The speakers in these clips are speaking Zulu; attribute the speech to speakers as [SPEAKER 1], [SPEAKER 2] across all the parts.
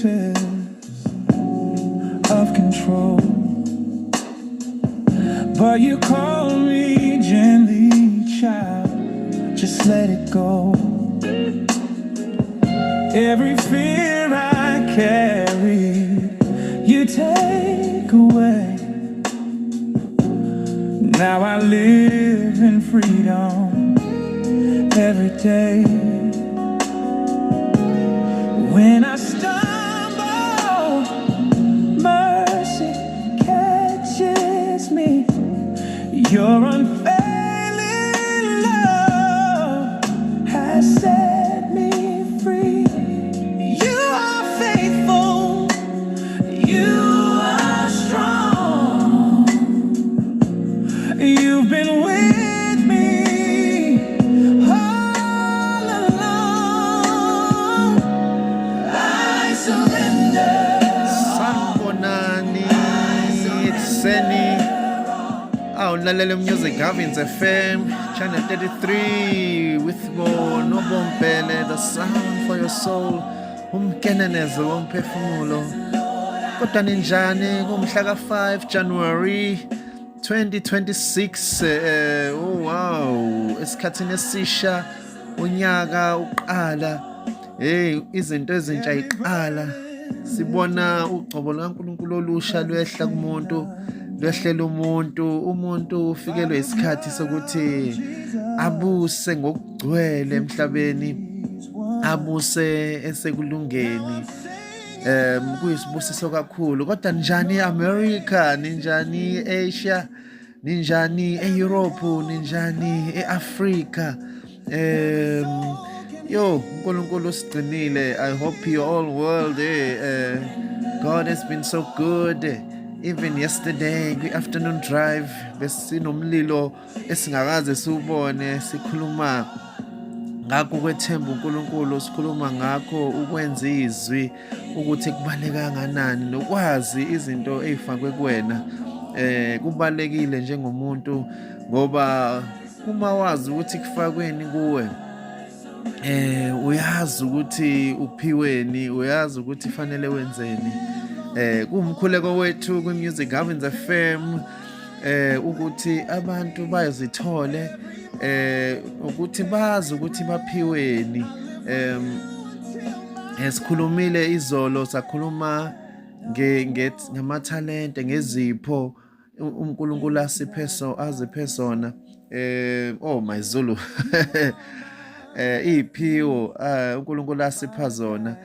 [SPEAKER 1] Traces of control. But you call me gently, child, just let it go. Every fear I carry, you take away. Now I live in freedom every day. When I stumble, mercy catches me. Your unfailing love has set me free. You are faithful, you are strong. You've been with me all along. I surrender.
[SPEAKER 2] Sanibonani ekuseni. Awulalela Music Gavins FM Channel 33 with Bo Nobompele, the sound for your soul, umkenenezo womphefumulo. Kodwa ninjani kumhla ka-5 January 2026? Oh wow, esikhathini esisha, unyaka uqala. Hey, izinto ezintsha iqala. Sibona ugcobo lukaNkulunkulu olusha lwehla kumuntu, lwehlela umuntu. Umuntu ufikelwe isikhathi sokuthi abuse ngokugcwele emhlabeni, abuse esekulungeni. Kuyisibusiso kakhulu. Kodwa njani eAmerica? Ninjani eAsia? Ninjani eEurope? Ninjani eAfrica? Yo, uNkulunkulu usigcinile. I hope you all well there. God has been so good. Even yesterday kwi-afternoon drive besinomlilo esingakaze siwubone. Sikhuluma ngakho ukwethemba uNkulunkulu, sikhuluma ngakho ukwenza izwi ukuthi kubaluleke kanganani, nokwazi izinto ey'fakwe kuwena. Kubalulekile njengomuntu, ngoba uma wazi ukuthi kufakweni kuwe, uyazi ukuthi uphiweni, uyazi ukuthi fanele wenzeni. Kuwumkhuleko wethu kwi-Music Gavins FM ukuthi abantu bayazithole, ukuthi bazi ukuthi baphiweni. Sikhulumile izolo, sakhuluma ngamathalente, ngezipho uNkulunkulu asiphe, so aziphe sona. Oh my Zulu, iphiwo uNkulunkulu asipha zona.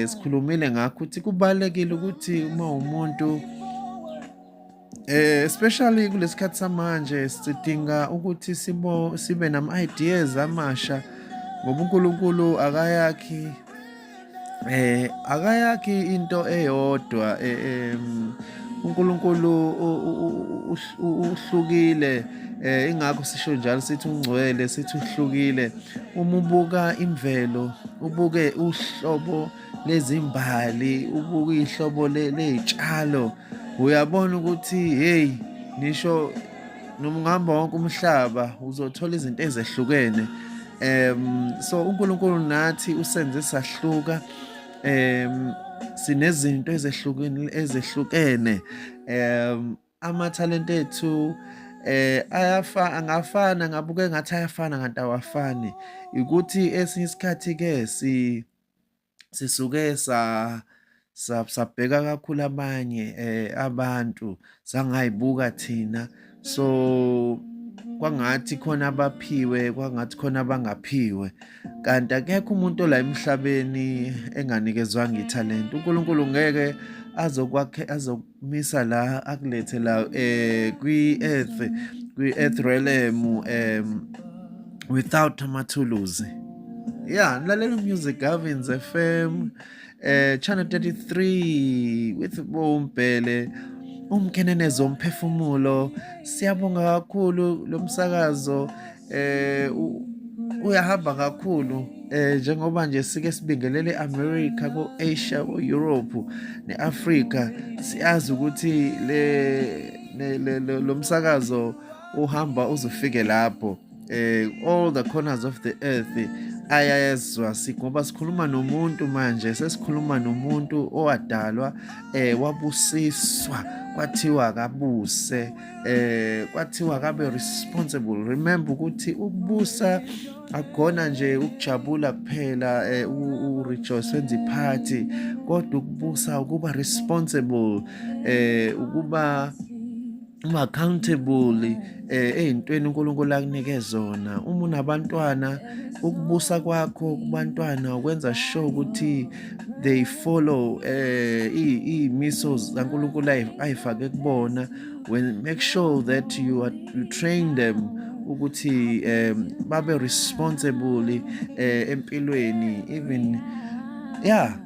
[SPEAKER 2] Sikhulumile ngakho ukuthi kubalulekile ukuthi uma umuntu, especially kulesikhathi samanje, sidinga ukuthi sibe nama ideas amasha, ngoba uNkulunkulu akayakhi into eyodwa. uNkulunkulu uhlukile, ingakho sisho njalo, sithi ungcwele, sithi uhlukile. Uma ubuka imvelo, ubuke uhlobo lezimbali, ubuke ihlobo ley'tshalo, uyabona ukuthi hey, nisho noma ungahamba wonke umhlaba uzothola izinto ezehlukene. So uNkulunkulu nathi usenze sahluka. Sinezinto ezehlukene ezehlukene. Amathalente ethu ayafa angafana, ngabuke ngathi ayafana, kanti awafani. Ukuthi esinye isikhathi ke sisuke sa sabheka kakhulu abanye abantu, sangayibuka thina. So kwangathi khona abaphiwe, kwangathi khona abangaphiwe, kanti akekho umuntu la emhlabeni enganikezwanga ithalente. uNkulunkulu ngeke azokwakhe, azokumisa la, akulethe la kwi-earth realm without amathuluzi. Yeah, lalela Music Gavins FM Channel 33 with Bombhele, umkenenezo umphefumulo. Siyabonga kakhulu, lo msakazo uyahamba kakhulu, njengoba nje sike sibingelele eAmerica, ko-Asia, ko-Europe neAfrica. Siyazi ukuthi le lo msakazo uhamba uzofike lapho, all the corners of the earth. Ayezwa ngoba sikhuluma nomuntu manje, sesikhuluma nomuntu owadalwa, wabusiswa, kwathiwa akabuse, kwathiwa akabe responsible. Remember ukuthi ukubusa akukhona nje ukujabula kuphela, u-rejoice, wenza iphathi, kodwa ukubusa ukuba responsible, ukuba accountable ey'ntweni uNkulunkulu akunike zona. Uma unabantwana, ukubusa kwakho kubantwana ukwenza sure ukuthi they follow iy'miso zikaNkulunkulu ayifake kubona. When make sure that you train them ukuthi babe responsible empilweni even, yeah,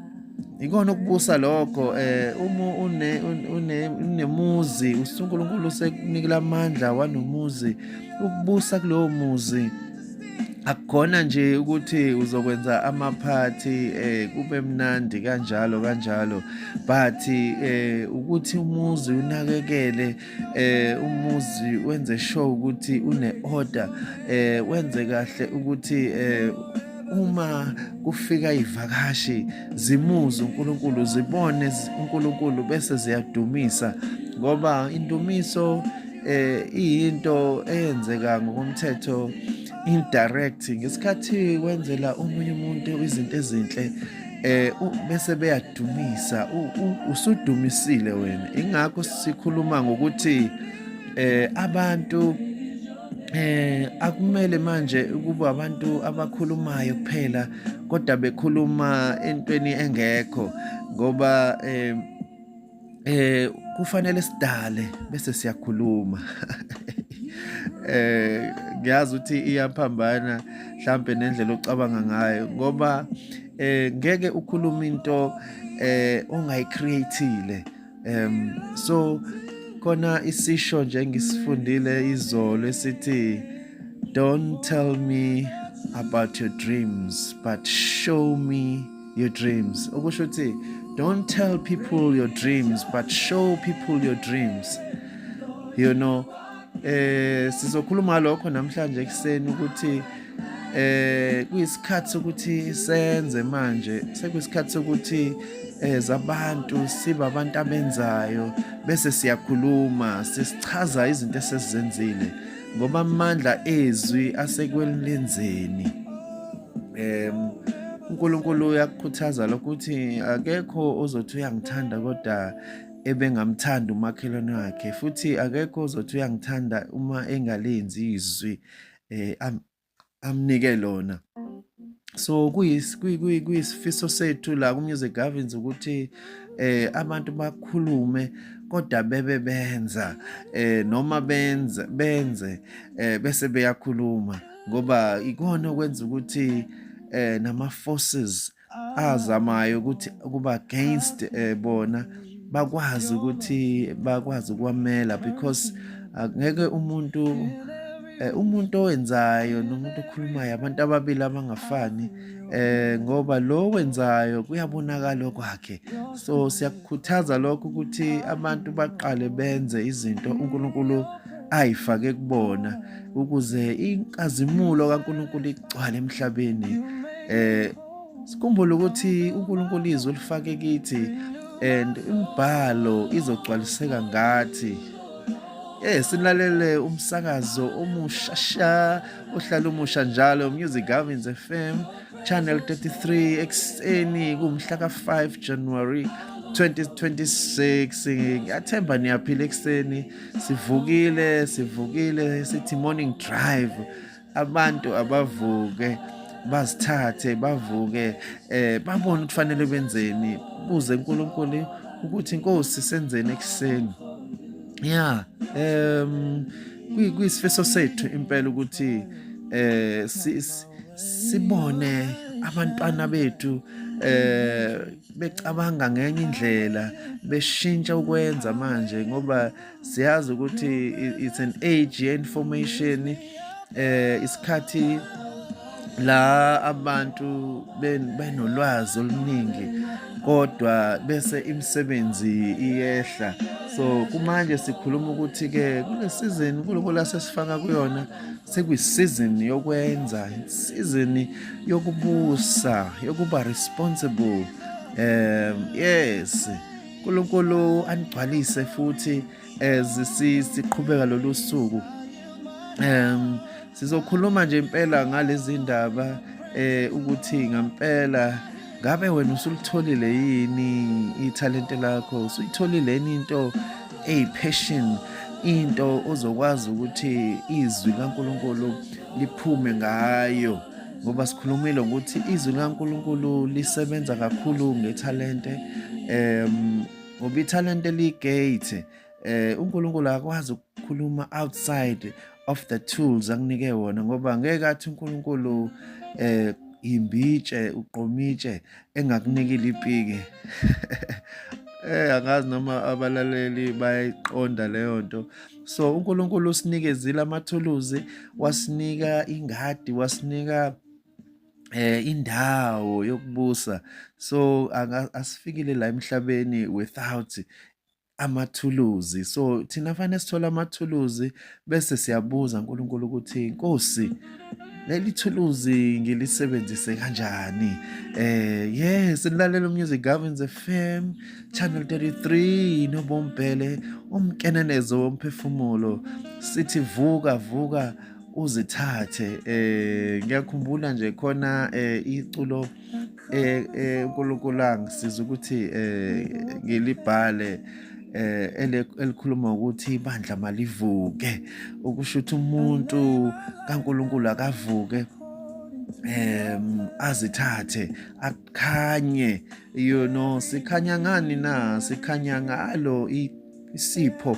[SPEAKER 2] ikona ukubusa lokho. Uma une une unemuzi, uNkulunkulu usekunikela amandla wanomuzi, ukubusa kulowo muzi akukhona nje ukuthi uzokwenza amaphathi, kube mnandi kanjalo kanjalo, but ukuthi umuzi unakekele, umuzi wenze sure ukuthi une order, wenze kahle ukuthi uma kufika ivakashi zimuze uNkulunkulu, zibone uNkulunkulu, bese ziyadumisa, ngoba indumiso iyinto eyenzeka ngokomthetho indirect ngesikhathi wenzela omunye umuntu izinto ezinhle, bese beyadumisa, usudumisile wena. Ingakho sikhuluma ngokuthi abantu akumele manje ukuba abantu abakhulumayo kuphela, kodwa bekhuluma entweni engekho, ngoba kufanele sidale bese siyakhuluma. Ngiyazi ukuthi iyaphambana mhlambe nendlela ocabanga ngayo, ngoba ngeke ukhulume into ongayicreateile. So khona isisho nje ngisifundile izolo esithi, "Don't tell me about your dreams, but show me your dreams." Okusho ukuthi don't tell people your dreams, but show people your dreams. Sizokhuluma lokho namhlanje ekuseni, ukuthi kuyisikhathi sokuthi senze manje, sekuyisikhathi sokuthi zabantu siba abantu abenzayo, bese siyakhuluma, sesichaza izinto esesizenzile, ngoba amandla ezwi asekwelenzeni. UNkulunkulu uyakukhuthaza lokho ukuthi akekho ozothi uyangithanda kodwa ebengamthanda umakhelwane wakhe, futhi akekho ozothi uyangithanda uma engalenzi izwi amnike lona. So kuyisifiso sethu la ku-Music Governs ukuthi abantu bakhulume kodwa bebe benza, noma benze bese beyakhuluma, ngoba ikona okwenza ukuthi nama forces azamayo ukuthi kuba against bona bakwazi ukuthi bakwazi ukwamela, because angeke umuntu owenzayo nomuntu okhulumayo abantu ababili abangafani, ngoba lo wenzayo kuyabonakala okwakhe. So siyakukhuthaza lokho ukuthi abantu baqale benze izinto uNkulunkulu ayifake kubona, ukuze inkazimulo kaNkulunkulu igcwale emhlabeni. Sikhumbule ukuthi uNkulunkulu izwi lifake kithi and imibhalo izogcwaliseka ngathi. Silalele umsakazo omusha sha, ohlala umusha njalo, Music Governs FM Channel 33, ekuseni kumhla ka-5 January 2026. Ngiyathemba niyaphila ekuseni, sivukile, sivukile, sithi morning drive. Abantu abavuke, bazithathe, bavuke, babone ukuthi fanele benzeni, buze uNkulunkulu ukuthi, "Inkosi, senzeni ekuseni?" Yeah, kuyisifiso sethu impela ukuthi sibone abantwana bethu becabanga ngenye indlela, beshintsha ukwenza manje, ngoba siyazi ukuthi it's an age ye-information, isikhathi la abantu benolwazi oluningi. Kodwa bese imisebenzi iyehla. So kumanje sikhuluma ukuthi ke kule season, kuloko la sesifaka kuyona, sekuyi-season yokwenza, season yokubusa, yokuba responsible. Yes, uNkulunkulu anigcwalise futhi as siqhubeka lolu suku. Sizokhuluma nje impela ngalezi ndaba, ukuthi ngempela ngabe wena usulitholile yini ithalente lakho, usuyitholile yini into eyi-passion, into ozokwazi ukuthi izwi likaNkulunkulu liphume ngayo, ngoba sikhulumile ukuthi izwi likaNkulunkulu lisebenza kakhulu ngethalente, ngoba ithalente liyi-gate. UNkulunkulu akwazi ukukhuluma outside of the tools akunike wona, ngoba ngeke athi uNkulunkulu imbitshe uqomitshe engakunikile ipiki. Angazi noma abalaleli bayayiqonda leyo nto. So uNkulunkulu usinikezile amathuluzi, wasinika ingadi, wasinika indawo yokubusa. So asifikile la emhlabeni without amathuluzi. So thina fanele sithole amathuluzi bese siyabuza uNkulunkulu ukuthi, "Nkosi, leli thuluzi ngilisebenzise kanjani?" Yes, nilalela Music Governs FM Channel 33 noBombhele, umkenenezo womphefumulo. Sithi vuka, vuka uzithathe. Ngiyakhumbula nje khona iculo uNkulunkulu angisiza ukuthi ngilibhale, elikhuluma ukuthi ibandla malivuke, ukusho ukuthi umuntu kaNkulunkulu akavuke, azithathe, akhanye. Sikhanya ngani na? Sikhanya ngalo isipho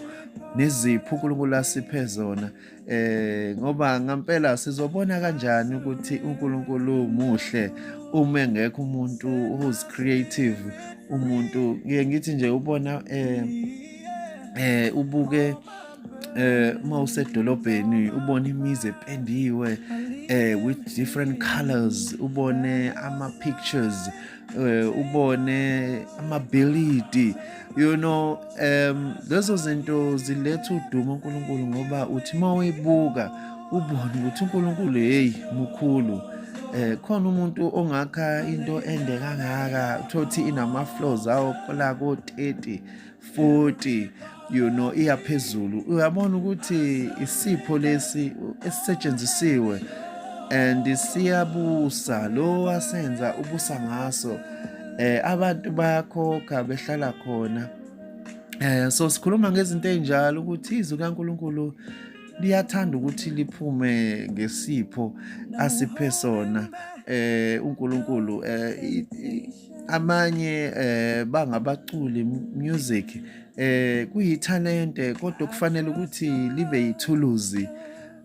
[SPEAKER 2] nezipho uNkulunkulu asiphe zona, ngoba ngempela sizobona kanjani ukuthi uNkulunkulu muhle uma engekho umuntu who's creative? Umuntu, ngiye ngithi nje, ubona ubuke uma usedolobheni, ubona imizi ependiwe with different colors, ubone ama pictures, ubone amabhilidi. Lezo zinto ziletha udumo uNkulunkulu, ngoba uthi mawuyibuka ubone ukuthi uNkulunkulu, hey, mukhulu. Khona umuntu ongakha into ende kangaka, uthothi inama floors awo la ko 30, 40, iya phezulu. Uyabona ukuthi isipho lesi esisetshenzisiwe and siyabusa. Lo wasenza ubusa ngaso, abantu bayakhokha behlala khona. So sikhuluma ngezinto ezinjalo, ukuthi izwi kaNkulunkulu liyathanda ukuthi liphume ngesipho asiphe sona uNkulunkulu. Amanye bangabaculi, music kuyithalente, kodwa kufanele ukuthi libe yithuluzi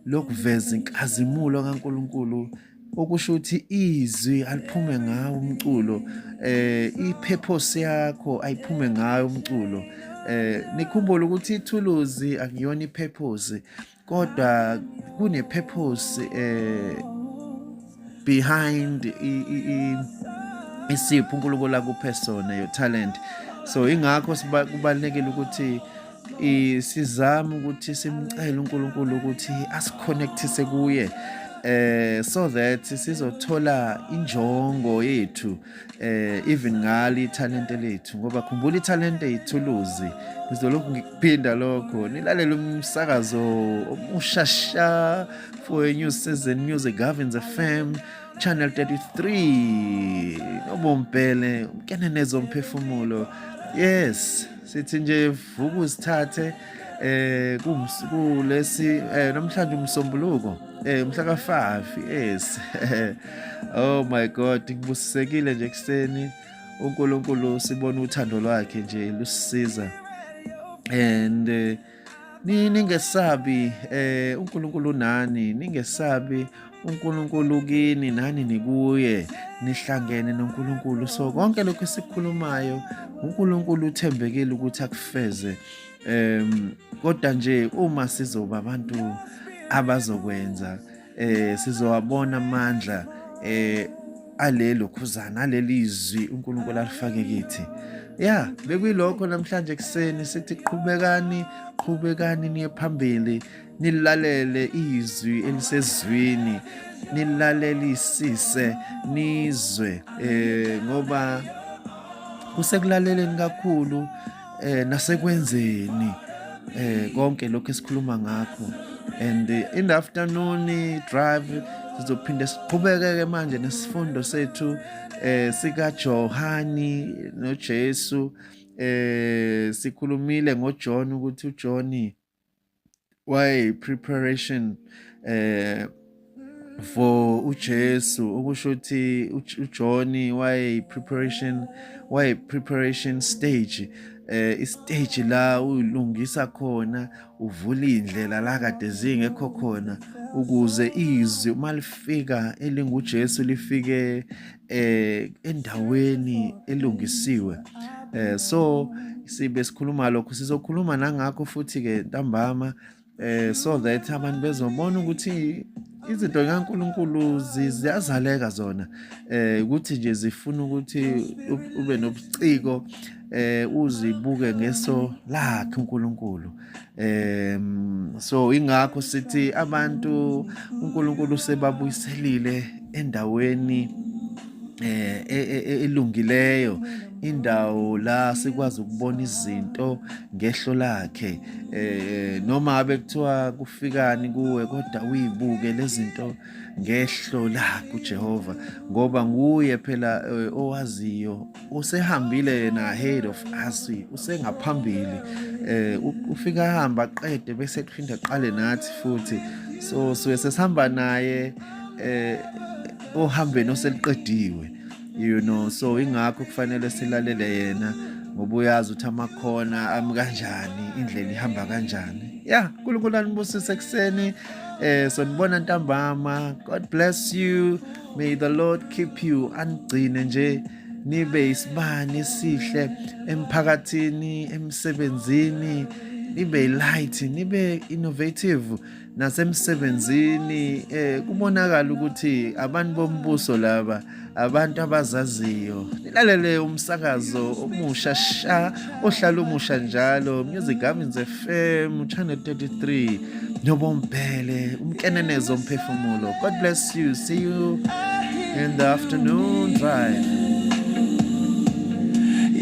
[SPEAKER 2] lokuveza inkazimulo kaNkulunkulu, okusho ukuthi izwi aliphume ngawo umculo, i-purpose yakho ayiphume ngayo umculo. Nikhumbule ukuthi ithuluzi akuyona i-purpose, kodwa kune purpose behind isipho uNkulunkulu akuphe sona, your talent. So ingakho kubalulekile ukuthi sizame ukuthi simcele uNkulunkulu ukuthi asiconnectise kuye, so that sizothola injongo yethu, even ngali talent lethu, ngoba khumbula, italente ithuluzi. Ngizolokhu ngikuphinda lokho. Nilalela umsakazo omushasha for a new season, Music Governs FM Channel 33 noBombhele, umkenenezo umphefumulo. Yes, sithi nje vuka uzithathe. Kulesi namhlanje, umsombuluko, mhla ka5. Yes, oh my God, ngibusisekile nje kuseni. uNkulunkulu, sibona uthando lwakhe nje lusisiza and ningesabi, uNkulunkulu nani, ningesabi. uNkulunkulu kini, nani nikuye, nihlangene noNkulunkulu. So konke lokho esikhulumayo, uNkulunkulu uthembekile ukuthi akufeze, kodwa nje uma sizoba abantu abazokwenza, sizowabona amandla. Alelo khuzana alelizwi uNkulunkulu alifake kithi. Ya, bekuyilokho namhlanje ekuseni sithi qhubekani, qhubekani niye phambili, nilalele izwi elisezwini, nilalelisise, nizwe ngoba kusekulaleleni kakhulu nasekwenzeni konke lokho esikhuluma ngakho. And in the afternoon drive sizophinde siqhubeke ke manje nesifundo sethu sika Johani noJesu. Sikhulumile ngoJohn ukuthi uJohn waye preparation for uJesu, okusho ukuthi uJohn waye preparation, waye preparation stage, istage la uyilungisa khona, uvula indlela la kade zingekho khona, ukuze izwi uma lifika elinguJesu lifike endaweni elungisiwe. So sibe sikhuluma lokho, sizokhuluma nangakho futhi ke ntambama, so that abantu bezobona ukuthi izinto kaNkuluNkulu ziyazaleka zona, ukuthi nje zifuna ukuthi ube nobuciko, uzibuke ngeso lakhe uNkulunkulu. So ingakho sithi abantu uNkulunkulu sebabuyiselile endaweni elungileyo, indawo la sikwazi ukubona izinto ngehlo lakhe, noma abe kuthiwa kufikani kuwe, kodwa uyibuke lezinto ngehlo lakhe uJehova, ngoba nguye phela owaziyo, usehambile yena ahead of us, usengaphambili, ufika ahamba aqede bese kuphinda aqale nathi futhi. So suke sesihamba naye ohambeni oseliqediwe. So ingakho kufanele silalele yena, ngoba uyazi ukuthi amakhona ami kanjani, indlela ihamba kanjani. Ya, uNkulunkulu anibusise ekuseni. Sonibona ntambama. God bless you, may the Lord keep you, anigcine nje, nibe isibani esihle emphakathini, emsebenzini, nibe light, nibe innovative nasemsebenzini, kubonakala ukuthi abantu bombuso laba, abantu abazaziyo. Nilalele umsakazo omusha sha, ohlala umusha njalo, Music Gavins FM channel 33, nobombhele umkenenezo umphefumulo. God bless you, see you in the afternoon drive.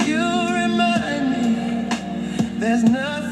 [SPEAKER 1] You remind me there's nothing